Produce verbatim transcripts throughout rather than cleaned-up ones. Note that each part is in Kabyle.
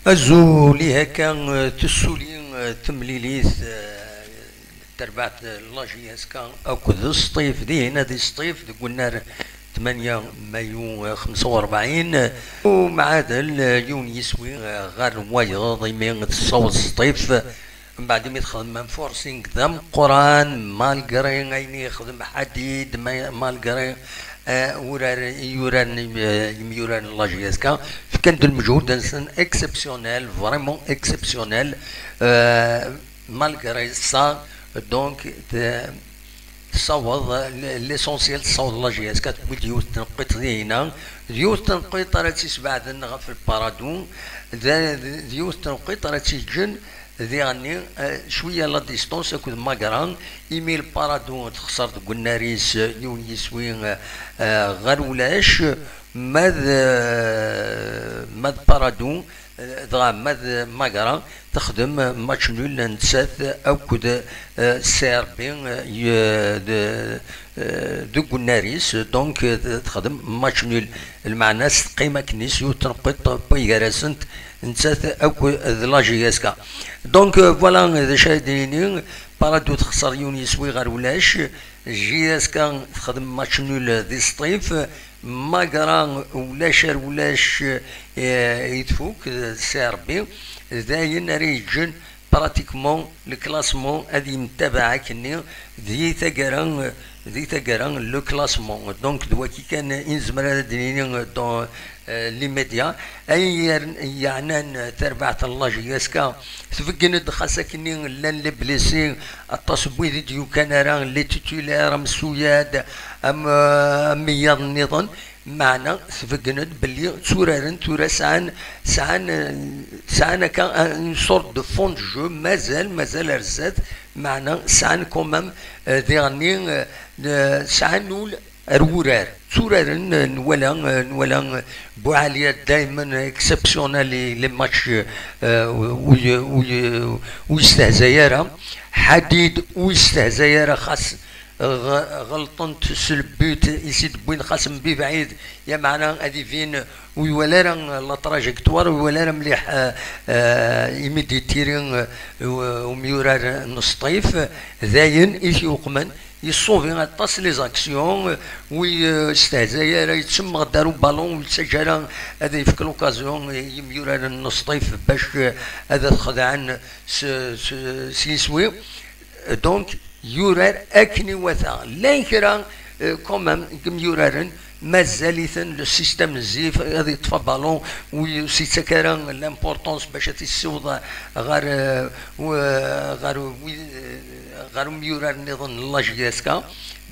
Azul, ihi akka, eh, tessuli, eh, temlilit, eh, n terbaɛt n la J S K akked Sṭif, dihin ad Sṭif deg unnar tmanya mayu, eh, xemsa u rebɛin, eh, umɛadel, eh, yiwen yiswi, eh, ɣer wayeḍ, imi tessaweḍ Sṭif, eh, mbeɛd imi texdem un forcing d ameqqran, malgré ayen i yexdem Ḥadid, ma-, malgré, eh, urar, i yuraren, eh, imyuraren n la J S K, fkan-d lmeǧhud-nsen exceptionnel, vraiment exceptionnel, eh, malgré ça, donc, de, tessaweḍ, l-, l'essentiel tessaweḍ la J S K, tewwi-d yiwet n tneqqiṭ dinna, d yiwet n tneqqiṭ ara tt-isbeɛden ɣef le Paradou, d, d yiwet n tneqqiṭ ara tt-yeǧǧen diɣenni, eh, cwiya la distance akked Magra, imi le Paradou texṣer deg unnar-is, eh, yiwen yiswi, eh, eh, ɣer ulac, ma d, eh, ma d Paradou, eh, dɣa ma d Magra, texdem match nul nettat akked, eh, C R B, eh, y-, d-, eh, deg unnar-is, donc, eh, texdem match nul. Lmeɛna-s teqqim akken-is, yiwet tneqqiṭ n gar-asent, nettat akk d la J S K. Donc, euh, voilà, d acu ara d-nini, Paradou texṣer yiwen yiswi ɣer ulac, J S K texdem match nul di Sṭif, Magra ulac ar ulac, eh, i tfuk, eh, C R B, d ayen ara yeǧǧen pratiquement le classement ad yemtabaɛ akkenni di taggara, di taggara le classement. Donc, d waki kan i nezmer ad d-nini dans, euh, l'immédiat. Ayen yern-, yeɛnan tarbaɛt n la J S K, tbeggen-d xas akkenni llan les blessés, aṭas n wid i d-yukan ara, les titulaires, am Souyad, am, euh, am wiyaḍ nniḍen. Meɛna tbeggen-d belli tturaren tura sɛan, sɛan, sɛan akka une sorte de fond de jeu, mazal, mazal ar zdat, meɛna sɛan quand même, euh, diɣenni, euh, euh, sɛan ul ar wurar. Tturaren, euh, nwala, euh, nwala, euh, Buɛaliya daymen exceptionnel i les matchs, euh, ur, ur, ur, ur yestehzay ara. Ḥadid ur yestehzay ara, xas ɣ-, ɣelṭent s le but i s-id-wwin xas mebɛid, ya meɛna ad ibin ur iwala ara la trajectoire, ur iwala ara mliḥ, eh, eh, imi d-ittiri, eh, u-, umyurar n Sṭif, d ayen i t-yuqmen, yessubi aṭas les actions, ur yestehzay ara, yettemmeɣ-d ar ubalun, ur yettaǧǧa ara ad yefk l'occasion i yimyuraren n Sṭif bac, eh, ad t-xedɛen s, s, s yiswi. Donc, yurar akken iwata. Llan kra, euh, quand même, n yimyuraren, mazal-iten le système zzif, ad yeṭṭef abalun, ur s-yettak ara l'importance bac ad t-yessiweḍ ɣer, euh, u-, ɣer wi-, ɣer umyurar nniḍen n la J S K.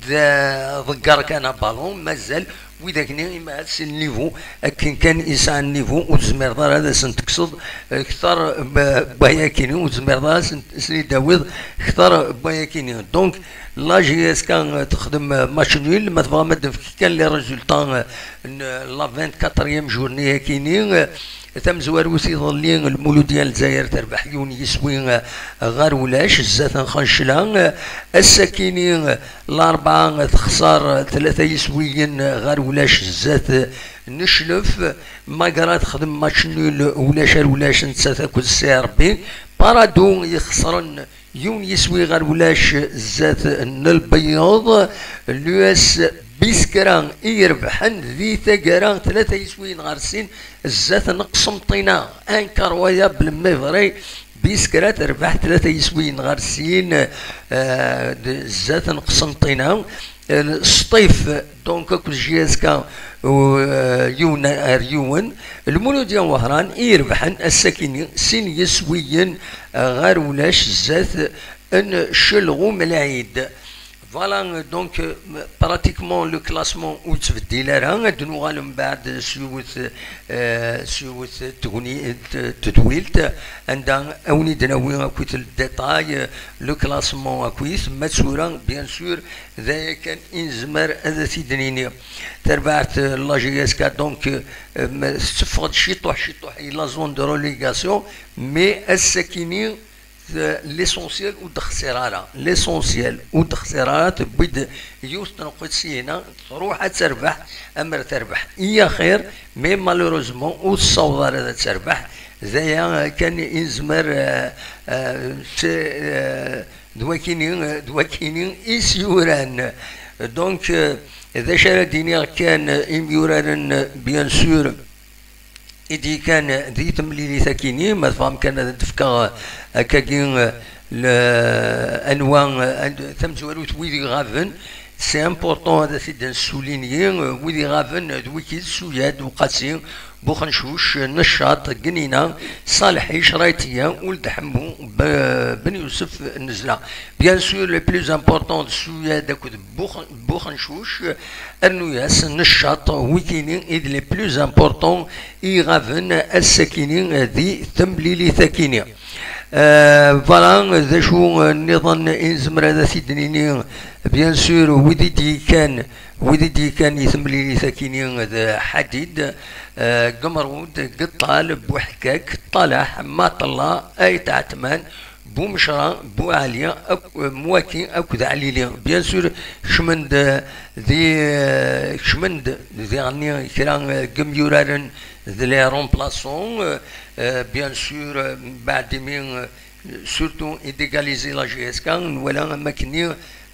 D-, ḍegger kan abalun, mazal widak-nni, ima ad sin niveau, akken kan i sɛan niveau, ur tezmireḍ ara ad asen-tekkseḍ, eh, kter n wayakini, ur tezmireḍ ara ad sen-, ad sen-id-tawiḍ kter n wayakini. Donc, la J S K texdem match nul, ma tebɣam ad d-nefk kan les résultats, eh, n la vingt-quatrième journée-akini, eh, Tamezwarut iḍelli, Lmuludya n Lezzayer terbeḥ yiwen yiswi, eh, ɣer ulac, zdat n Xencla. Eh, ass-akini, eh, Larebɛa, eh, texṣer, eh, tlata yiswiyen, eh, ɣer ulac, zdat, eh, n Cclef. Magra texdem match nul, ulac ar ulac, nettat akked C R B. Paradou yexṣren yiwen yiswi ɣer ulac zdat n Lbeyyeḍ. L'U S Biskra i irebḥen di taggara, tlata yiswiyen ɣer sin zdat n Qsenṭina. Incroyable, mais vrai. Biskra terbeḥ tlata yiswiyen ɣer sin, eh, d-, zdat n Qsenṭina. Eh, Sṭif, donc, akked J S K, u, eh, yiwen ar yiwen. Lmuludya n Wehran i irebḥen ass-akini sin yiswiyen, eh, ɣer ulac zdat n Celɣum Lɛid. Voilà, donc, euh, pratiquement le classement ur yettbeddil ara. Ad nuɣal mbeɛd s yiwet, euh, s yiwet tegni-, t-, tedwilt, anda ad wen-id-nawi akkit le détail, euh, le classement akkit. Ma d tura, bien sûr, d aya kan i nezmer ad t-id-nini. Tarbaɛt, euh, la J S K, donc, euh, tetteffeɣ-d ciṭuḥ, ciṭuḥ i la zone de relégation, mais ass-akini, L'essentiel ur d-xsir ara, l'essentiel ur d-xsir ara, tewwi-d yiwet tneqqiḍt syin, truḥ ad terbeḥ, amer terbeḥ i axir, mais malheureusement ur tessaweḍ ara ad terbeḥ. D aya kan i nezmer, euh, euh, c'est, euh, d wakini, d wakini i s-yuran. Donc, euh, d acu ara d-iniɣ kan, imyuraren, bien sûr, i d-yekkan di temlilit akini, ma tebɣam kan ad d-fkeɣ akkagi, le, anwa, an-, tamezwarut wid iɣaben, c'est important ad t-id-nessulinyi, wid iɣaben d wiki d Suyad, Uqasi, Buxencuc, Neccaṭ, Gnina, Ṣaleḥ, Icraytiya, Uld Ḥemmu, B-, Ben Yusef, Nezla. Bien sûr, les plus importants d Suyad akked Bux-, Buxencuc, rnu-yas Neccaṭ, wikini i d les plus importants i iɣaben ass-akini di temlilit akini. Euh, voilà, d acu, euh, nniḍen i nezmer ad t-id-nini? Bien sûr, wid i d-yekkan, wid i d-yekkan i temlilit akini d Ḥadid, euh, Gemrud, Geṭṭal, Buḥkak, Ṭalaḥ, Maṭella, Ayt Ɛetman, Bumecra, Buɛali, ak-, Mwaki akked Ɛlili. Bien sûr, kecmen-d di, kecmen-d diɣenni kra n yimyuraren d les remplaçants, euh, euh, bien sûr, euh, mbeɛd imi, euh, surtout i d-égaliser la J S K, nwala am akkenni,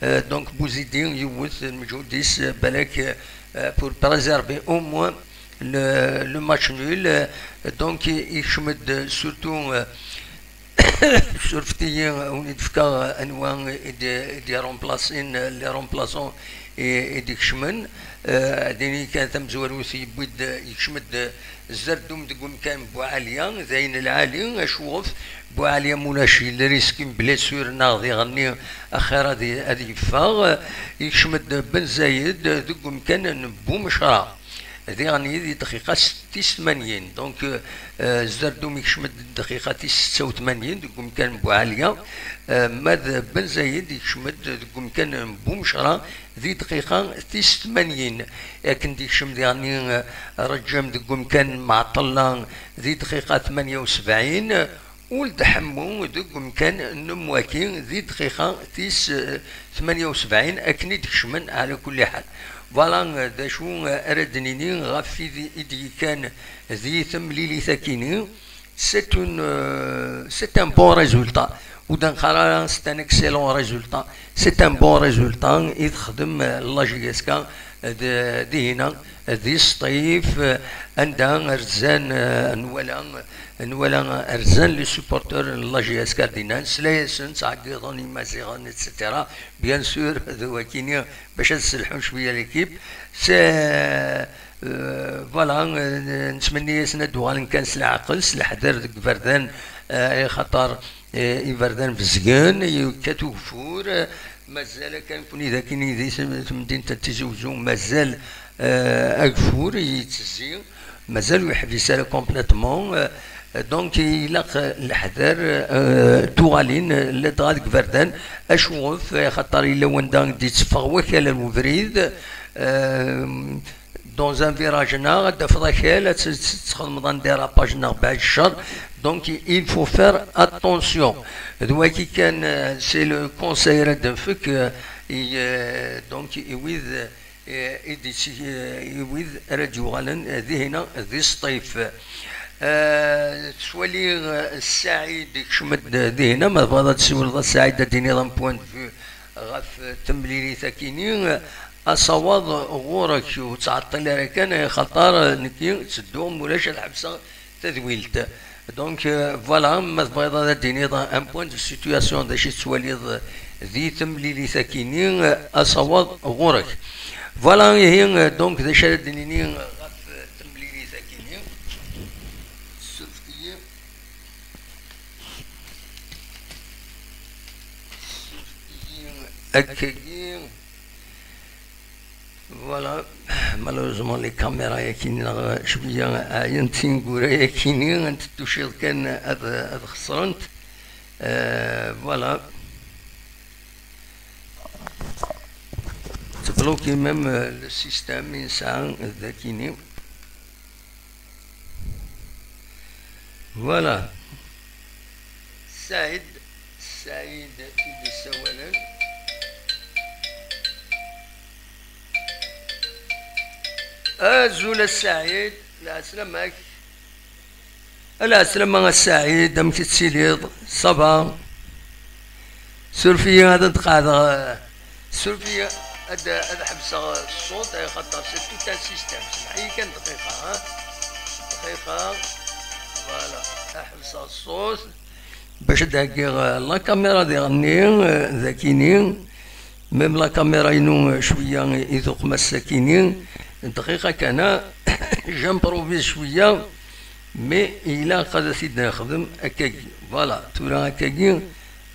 euh, donc Bouzidi yewwet lmeǧhud-is, euh, balak, euh, pour préserver au moins le, le match nul. Euh, donc i-, ikcem-d surtout, euh, surfet-iyi, ad wen-d-fkeɣ anwa i d-, i d-iremplasin, les remplaçants i, i d-ikecmen. Euh, ad iniɣ kan tamezwarut yewwi-d, yekcem-d Zerdum deg umkan n Buɛaliya, d ayen lɛali, acuɣef Buɛaliya mulac, il risque une blessure neɣ diɣenni axir ad i-, ad yeffeɣ. Yekcem-d Ben Zayed deg umkan n Bumecra. Diɣen di dqiqa s-, tis tmanyin. Donc, euh, Zerdum ikcem-d dqiqa tis setta u tmanyin deg umkan n Buɛaliya, euh, ma d Ben Zayed ikcem-d deg umkan n Bumecra di dqiqa tis tmanyin. Akken d-ikcem diɣen, euh, Reǧem deg umkan n Mɛeṭṭella di dqiqa tmanya u sebɛin. Uld Ḥemmu deg umkan n Mwaki di dqiqa tis, eh, tmanya u sebɛin akken i d-kecmen, ɛla kulli ḥal. Voilà, eh, d acu, eh, ara d-nini ɣef wid i d-yekkan di temlilit akini. C'est une, euh, c'est un bon résultat. Ur d-neqqar ara c'est un excellent résultat. C'est un bon résultat i texdem, eh, la J S K, eh, d-, dihina, eh, di Sṭif, eh, anda rzan, eh, nwala, nwala rzan les supporters n la J S K dinna, nesla-yasen, ttɛeggiḍen Imaziɣen, et cetera. Bien sûr, d wakini bac ad selḥun cwiya l'équipe. C'est, euh, voilà, euh, nettmenni-yasen ad d-uɣalen kan s leɛqel, s leḥder deg iberdan, euh, axaṭer, euh, iberdan bezgen, yekkat ugeffur, euh, mazal akken kuni d akini di tem-, temdint n Tizi Uzzu, mazal, euh, ageffur yettezzi. Mazal ur yeḥbis ara complètement. Euh, donc, ilaq, euh, leḥder, euh, tuɣalin, euh, ladɣa deg iberdan, acuɣef, axaṭer yella wanda i d-yetteffeɣ wakal ar ubrid, euh, dans un virage-nneɣ, ad d-tafeḍ akal, ad tt-, tt-, txedmeḍ un dérapage-nneɣ, baɛd ccer. Donc, il faut faire attention. D wagi kan, euh, c'est le conseil ara d-nefk, euh, i, euh, donc, i wid, eh, i d-yetteg-, eh, i wid ara d-yuɣalen, eh, dihina di Sṭif. Eh, tettwali, eh, Saɛid ikcem-d dihina, ma tebɣiḍ ad tessiwleḍ a Saɛid, ad d-tiniḍ un point de vue ɣef, eh, temlilit akini, eh, asawaḍ ɣur-k, ur ttɛeṭṭil ara kan, eh, axaṭer, eh, nekki ttedduɣ, mulac ad ḥebseɣ tadwilt. Donc, euh, voilà, ma tebɣiḍ ad d-tiniḍ un point de situation d acu i tettwaliḍ di temlilit akini, asawaḍ ɣur-k. Voilà, ihi, euh, donc, d acu ara d-nini ɣef temlilit akini? Surfet-iyi. Surfet-iyi akkagi. Voilà, malheureusement les caméras-agi-nneɣ cwiya ɛyant tineggura-agi-nni, ad tuciḍ kan ad, ad xeṣrent. Euh, voilà. Tebloki même, euh, le système i nesɛa dagi-nni. Voilà. Saɛid. Saɛid i d-yessawalen. Azul a Saɛid, lɛeslama-k. Lɛeslama a Saɛid, amek i tettiliḍ? Ça va? Suref-iyi ad d-qeɛdeɣ, suref-iyi ad, ad ḥebseɣ ṣṣut, ay xaṭer c'est tout un système. Semmeḥ-iyi kan dqiqa, ha? Dqiqa, voilà, ad ḥebseɣ ṣṣut. Bac ad d-heggiɣ, eh, la caméra diɣenni, eh, d akini. Même la caméra-inu, eh, cwiya i tuqmas akini. Dqiqa kan, ah, j'improvise cwiya, mais ilaq ad t-id-nexdem akkagi. Voilà, tura akkagi,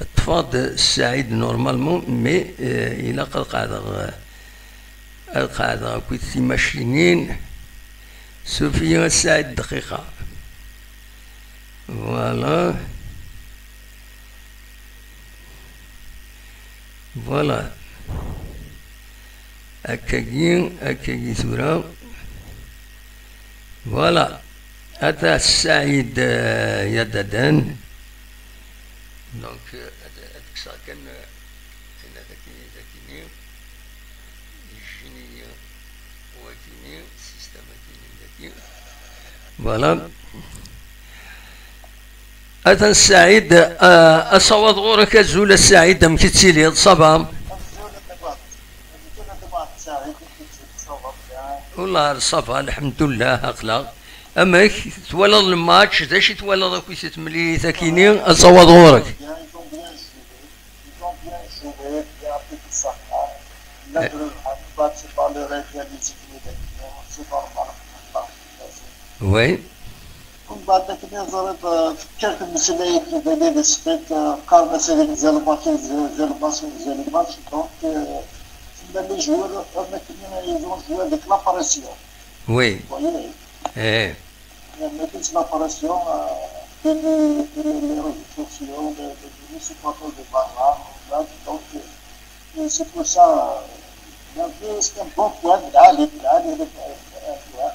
ṭṭfeɣ-d Saɛid normalement, mais, eh, ilaq ad qeɛdeɣ, eh, ad qeɛdeɣ akkit timacinin. Suref-iyi a Saɛid dqiqa. Voilà. Voilà. Akkagi, akkagi tura. Voilà. Ata Saɛid, euh, Yadadan. Donc, euh, ad, ad kkseɣ kan, euh, ayen ad akini, ad akini. Yejjini-yi wakini, système akini, daki. Voilà. Atan Saɛid, ah, asawaḍ ɣur-k, azul a Saɛid, amek i tettiliḍ, ça va? Wellah, ça va, lḥemdullah, aql-aɣ. Amek, twalaḍ lmatch, d acu i twalaḍ akk i temlilit akini, asawaḍ ɣur-k? Ils ont bien joué, bien appliqué ça. Là, je remarque pas, c'est pas le rêve réalisé, c'est normal. Oui. Mbeɛd akken i teẓriḍ, eh, tekker tmeslay-ik d les respect, eh, qqaren-as ad igzal match, igzal match, igzal match. Donc, eh, tella les joueurs, am akken ils ont joué avec la pression. Oui. Vous voyez? Eh. Mais toute la pression, euh, de, de, de, les réseaux sociaux, de, de, de, les supporters de Barra, là, donc, euh, c'est pour ça, euh, donc, c'est un bon point, là, les, là, les, euh, euh,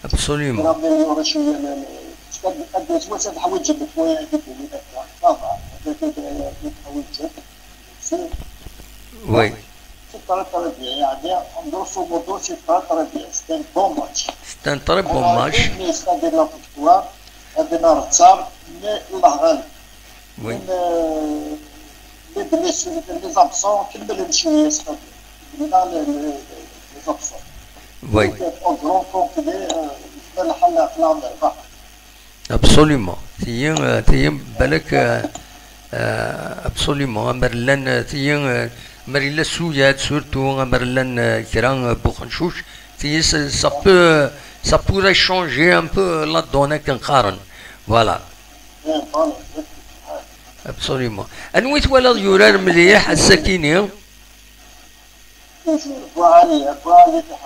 Absolument. Pour améliorer شوية ال-، ال-، parce que هاد الوقت هاد الحوايج جبت شوية يديروا لنا هكا. Ça va. هاد، هاد، هاد الحوايج جبت. Oui. C'est très, très bien. يعني، en grosso modo, c'est très, très bien. C'est un bon match. C'est un très bon match. C'est-à-dire la victoire, هذا نهار التصار، mais الله غالب. Oui. Mais, euh, les blessés, les absents, كمل شوية، c'est-à-dire. Là, les, les, les absents. Oui. Donc, au grand complet, euh, يكمل الحال، لا، لا، لا. Absolument. Tiyi, euh, tiyi, balak, euh, euh, absolument. Amer llan, euh, tiyi, euh, amer illa suyat, surtout, amer llan, euh, kra, euh, buxencuc. Tiyi, ça, ça peut, ça pourrait changer un peu la donne akken qqaren. Voilà. Absolument. Anwa i twalaḍ yurar mliḥ ass-akini? Toujours Boualiya, Boualiya.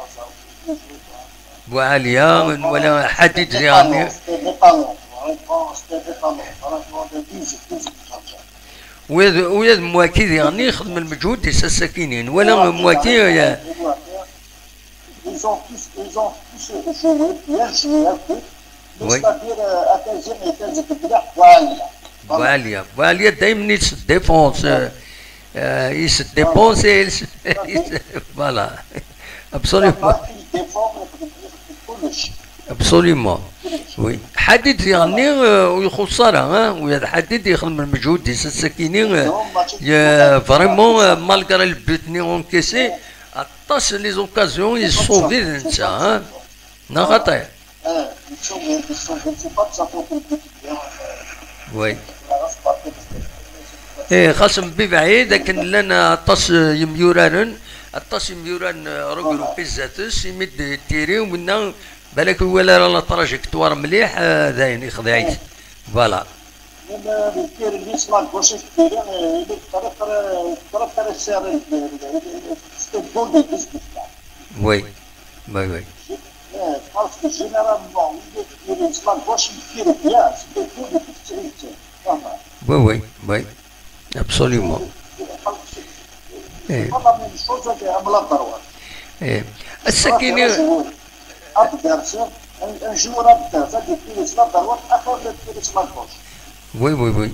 Boualiya, nwala Hadid ziɣ-nni. Ula d, ula d Mouaki diɣen ixdem lmeǧhud-is ass-akini. Nwala Mouaki, ya. Ils ont tous, ils ont tous joué, bien joué, un peu. Oui. C'est-à-dire, euh, à quinzième et quinze de Boualiya. Voilà. Boualiya. Boualiya, daymen il se défonce, euh, euh, il se défonce et il se, il se, voilà. Absolument. Absolument. Oui. Hadid ziɣ-nni, euh, ur ixuṣṣ ara, hein? Ula d Hadid ixdem lmeǧhud-is ass-akini, euh, vraiment, euh, malgré le but-nni encaissé, aṭas les occasions i yessauvé d netta, hein? Neɣ xaṭi? Oui. Eh, xas mebɛid akken llan aṭas, eh, yemyuraren, aṭas yemyuraren, eh, regroupi zdat-s, imi d-, tiri, winna, balak ur iwala ara la trajectoire mliḥ, eh, dayen, ixdeɛ-it. Voilà. Même, euh, le tir, il est sur la gauche, il est, euh, il est très, très, très, très serré, le, le, le, le, c'est un bon début, ce but-là. Oui, oui, oui. Euh, parce que généralement, il est, il est sur la gauche, il tire bien, c'est un bon début, c'est, c'est, vraiment. Oui, oui, oui. Absolument. C'est, c'est, c'est, c'est pas la même chose avec la droite. Eh. Ass-akini, adversaire, un, un joueur adversaire, il tire sur la droite, après il tire sur la gauche. Oui, oui, oui.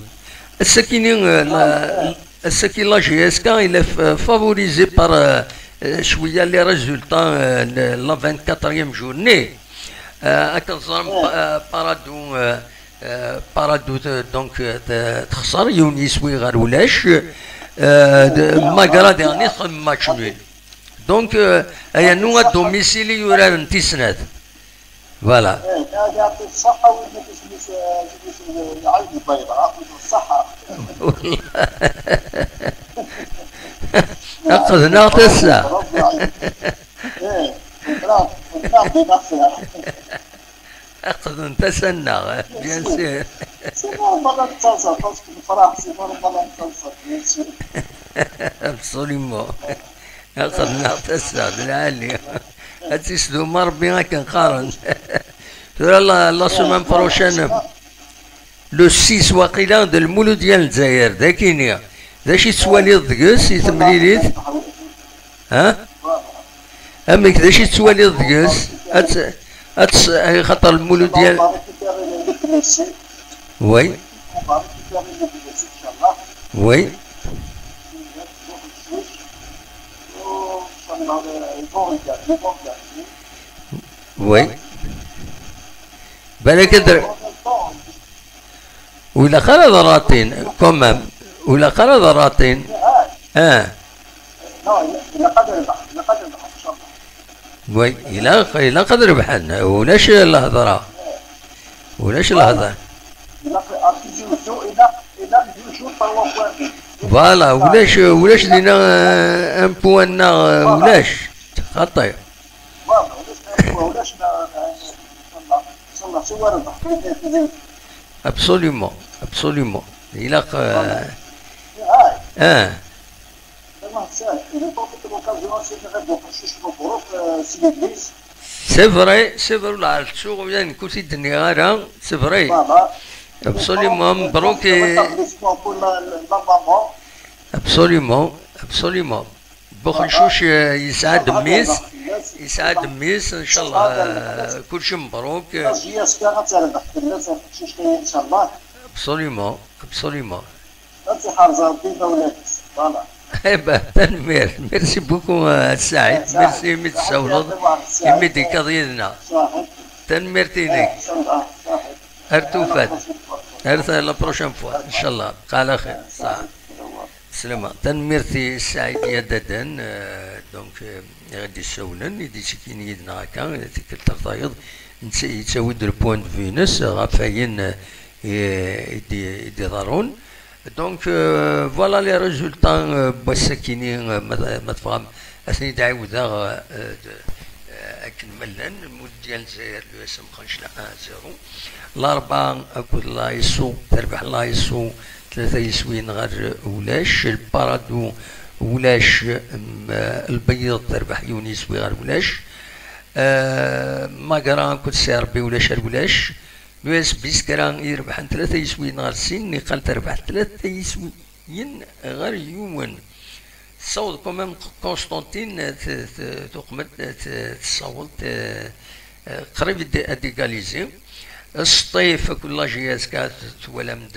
Ass-akini, euh, la, ass-agi, la J S K, il est f- favorisé par, euh, euh, cwiya, les résultats, euh, de la vingt-quatrième journée. Euh, akken teẓram, pa- euh, Paradou, euh, euh, Paradou, euh, donc, euh, t- texṣer yiwen yiswi ɣer ulac, euh, de- malgré dernier match nul. Donc, euh, aya nu à domicile i yuraren tis snat. Voilà. إيه، هذا يعطيك الصحة، ويديك اسمك، آه، اسمك العين البيضاء، يعطيك الصحة. Aqedna tassa. ربي يعينك. إيه، ربي، ربي يعطيك الصحة. Aqedna tassa-nneɣ, bien sûr. C'est normal ad nettaẓ, parce que nefṛeḥ, c'est normal ad nettaẓ, bien sûr. Absolument. Aqedna tassa, d lɛali. Ad tt-isduma Rebbi akken qqaren. Tura la, la semaine prochaine, le six waqila, d Lmuludya n Lezzayer, d akini. D acu i tettwaliḍ deg-s, i temlilit? Ha? Amek, d acu i tettwaliḍ deg-s? Ad tt-, ad tt-, ay, xaṭer Lmuludya. Oui. Oui. Oui. Balak ad r-, ur ilaq ara ad ratin, quand même. Ur ilaq ara ad ratin. Ah. Oui, ilaq, ilaq ad rebḥen. Ulac lehḍra. Ulac lehḍra. Voilà, ulac, ulac dinna, euh, un point-nneɣ, euh, ulac. Xaṭi. Absolument, absolument. Ilaq, euh, ah. C'est vrai, c'est vrai, la tsuɣ yan kusi d-nniɣ ara, c'est vrai. Absolument, مبروك. Absolument, absolument. Buxencuc, euh, yesɛa-d mmi-s, yesɛa-d mmi-s, ncallah, euh, kulci mebruk. Absolument, absolument. Ad tt-iḥrez Rebbi imawlan-is. Voilà. Eh ben, tanemmirt. Merci beaucoup, euh, Saɛid. Merci imi d-tsawleḍ, imi d-tekkaḍ yid-neɣ. Tanemmirt-inek. Ar tufat. Ar ta-, la prochaine fois, ncallah. Bqa ɛla xir. Ṣaḥ. Slama. Tanemmirt i Saɛid Yadaden, euh, donc, euh, i ɣ-d-issawlen, i d-ittekkin yid-neɣ akka, tikkelt ar tayeḍ, netta yettawi-d le point de vue-ines ɣef wayen, euh, i, i d-, i d-iḍerrun. Donc, euh, voilà les résultats, euh, n wass-akini, euh, ma, ma tebɣam, ad ten-id-ɛiwdeɣ, euh, d-, euh, akken ma llan. Lmuludya n Lezzayer, l'U S M Xancla un zéro. Larebɛa akked l'A S O, terbeḥ l'A S O tlata yiswiyen ɣer ulac. Lparadu ulac, mm, Lbeyyeḍ terbeḥ yiwen yiswi ɣer ulac. Euh, Magra akked C R B ulac ar ulac. L'U S Biskra irebḥen tlata yiswiyen ɣer sin, Niqal terbeḥ tlata yiswiyen ɣer yiwen. Tessaweḍ quand même Constantine, t-, t-, tuqmet, t-, tessaweḍ, euh, euh, qrib ad, ad égaliser. Sṭif akked la J S K, t-, twalam-d,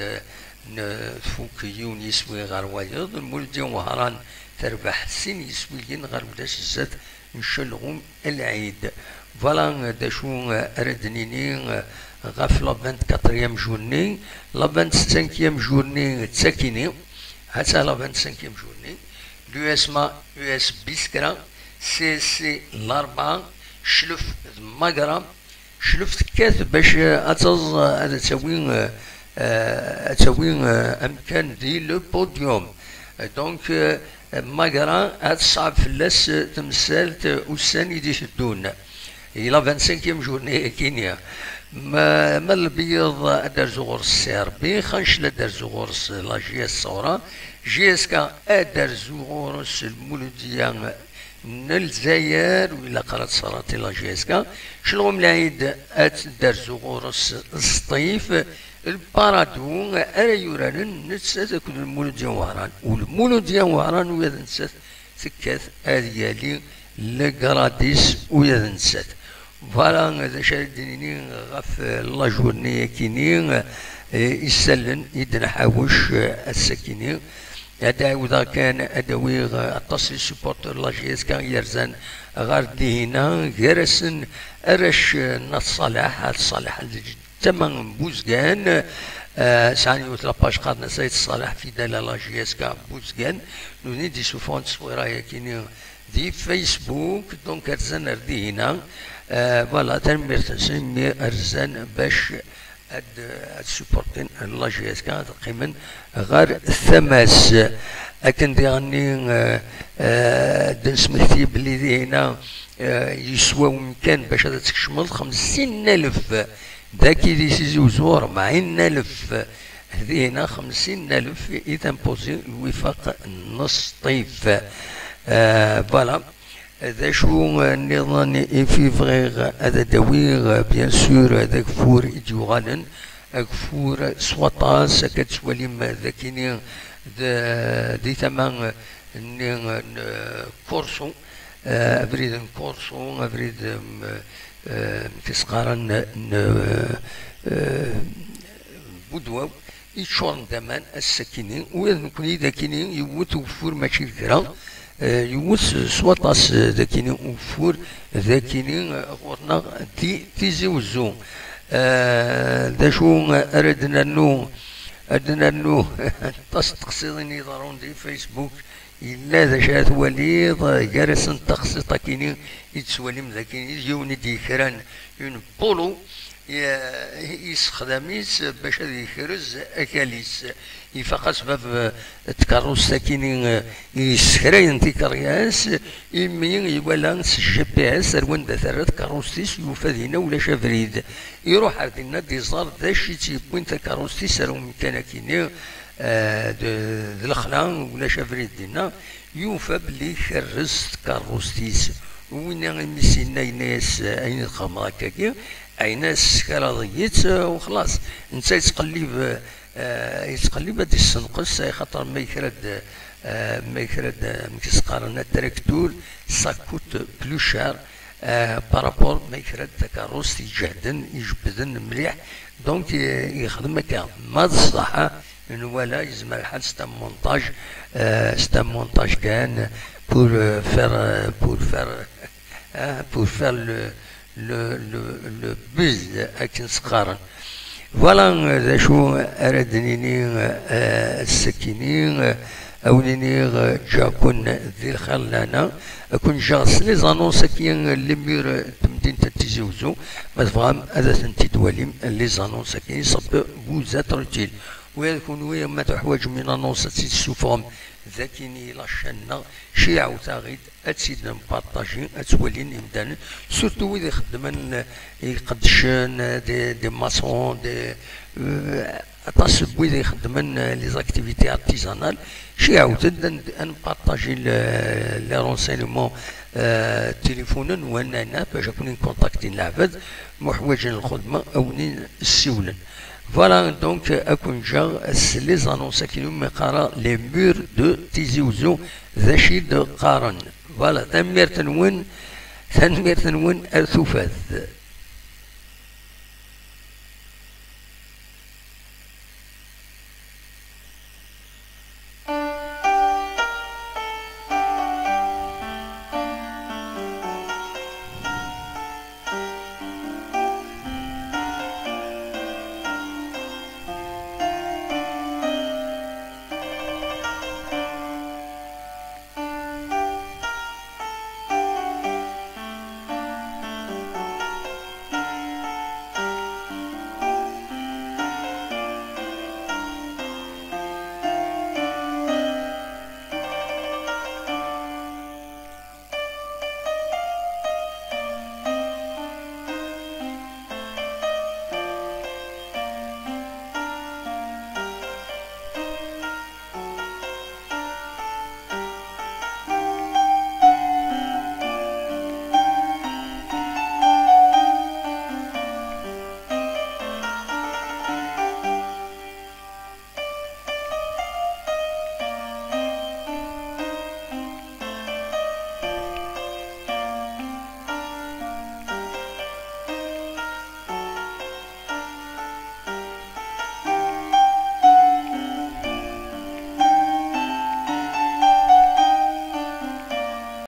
n-, tfuk yiwen yiswi ɣer wayeḍ. Lmuludya n Wehran terbeḥ sin yiswiyen ɣer ulac zdat n Celɣum Lɛid. Voilà, euh, d acu, euh, ara d-nini, euh, ɣef la vingt-quatrième journée. La vingt-cinquième journée d takini. Ha-tt-a la vingt-cinquième journée. L'U S M A, U S Biskra, C S C Larebɛa, Clef d Magra. Clef tekkat bac, euh, ad taẓ, euh, ad tawi, euh, euh, ad tawi, euh, amkan di le podium. Euh, donc, euh, Magra ad teṣɛeb fell-as, euh, temsalt, euh, ussan i d-iteddun. I la vingt-cinquième journée akini. Ma, ma Lbeyyeḍ ad d-terzu ɣur-s C R B, Xancel ad d-terzu ɣur-s la J S Ṣawra, J S K ad d-terzu ɣur-s Lmuludya n Lezzayer, ur ilaq ara ad tserraṭi la J S K. Celɣum Lɛid ad d-terzu ɣur-s Sṭif. Lparadu ara yuraren nettat akked Lmuludya n Wehran. U Lmuludya n Wehran ula d nettat tekkat ad yali legrad-is ula d nettat. Voilà, d acu ara d-nini ɣef la journée-akini, eh, isallen i d-nḥawec, eh, ass-akini. Ad ɛiwdeɣ kan ad awiɣ, eh, aṭas n supporters n la J S K yerzan ɣer Dihina, gar-asen arrac, eh, n At Ṣaleḥ, At Ṣaleḥ d tama n Buzgan, eh, sɛan yiwet la page qqaren-as At Ṣaleḥ fidèle à la J S K Buzgan, nutni d-isuffɣen tteswira-yakini di Facebook, donc rzan ar Dihina. Euh, voilà, tanemmirt-nsen imi rzan bac ad, ad supportin la J S K, ad qqimen ɣer tama-s. Akken diɣenni, euh, euh, d-nesmekti belli Dihina, euh, yeswa umkan bac ad tkecmeḍ xemsin alef. Daki di Tizi Uzzu, rebɛin alef. Dihina xemsin alef i tampuzi lwifaq n Sṭif. Euh, voilà. D acu, euh, nniḍen i fi bɣiɣ ad d-awiɣ, euh, bien sûr, euh, d ageffur i d-yuɣalen, ageffur s waṭas, akka d-tettwalim, euh, d akini d-, di tama, euh, nni, euh, n, euh, Corso, euh, abrid n Corso, abrid, euh, euh, amek i s-qqaren, n, euh, euh, Budwaw, yeččuren d aman ass-akini, ula d nekkni d akini yewwet ugeffur mačči d kra, eh, yewwet s, s waṭas, eh, d akini ugeffur, d akini, eh, ɣur-neɣ di Tizi Uzzu. Eh, d acu, eh, ara d-nernu? Ad d-nernu aṭas n teqsiḍin i iḍerrun di Facebook, yella d acu ara twaliḍ, gar-asen taqsiṭ akini i d-tettwalim d akini, d yiwen i d-yekran une polo, i-, yessexdam-itt bac ad yekrez akal-is. Ifaq-as bab, eh, tkeṛṛust akini, eh, i yessekrayen tikeṛyas, imi iwala s G P S ar wanda terra tkeṛṛust-is, yufa dinna ulac abrid. Iruḥ ar dinna ad iẓer d acu i tt-yewwin takeṛṛust-is ar umkan akini, eh, d, d lexla, ulac abrid dinna. Yufa belli ikerrez tkeṛṛust-is. Winna imi s-yenna, yenna-yas, eh, ayen i txedmeḍ akkagi, ɛni tessexlaḍ-iyi-tt, eh, u xlaṣ. Netta yettqellib, eh, yettqellib ad d-issenqes, axaṭer ma yekra-d, eh, ma yekra-d, eh, amek i s-qqaren, atraktur, ça coûte plus cher, eh, par rapport ma yekra-d takeṛṛust iǧehden, ijebbden mliḥ. Donc, eh, yexdem akka. Ma d ṣṣeḥ, nwala yezmer lḥal c'est un montage, eh, c'est un montage kan pour, eh, faire, eh, pour faire, eh, pour faire le, le, le, le buzz, akken s-qqaren. Voilà, eh, d acu ara d-nini, eh, ass-akini, eh, a wen-iniɣ, eh, ǧǧiɣ-ken di lxir lana, a ken-ǧǧiɣ s les annonces-agi, eh, les murs, eh, n temdint n Tizi Uzzu, ma tebɣam ad tent-id-twalim, eh, les annonces-agi, ça peut vous être utile. Ula d kunwi ma teḥwaǧem une annonce ad tt-id-tessufɣem d akini la chaîne-nneɣ, ceyyɛet-aɣ-id, ad tt-id-npartaji, ad tt-walin imdanen, surtout wid ixeddmen, eh, iqeddcen, eh, des, des maçons, des, eh, aṭas n wid ixeddmen, eh, les activités artisanales, ceyyɛet-d ad n-, ad npartaji le, les renseignements, eh, téléphone-nwen, bac ad ken-in-kontaktin leɛbad, ma ḥwaǧen lxedma, a wen-in-ssiwlen. Voilà, donc, a ken-ǧǧeɣ s les annonces-agi umi qqareɣ les murs de Tizi Uzzu, d acu i d-qqaren. Voilà, tanemmirt-nwen, tanemmirt-nwen ar tufat.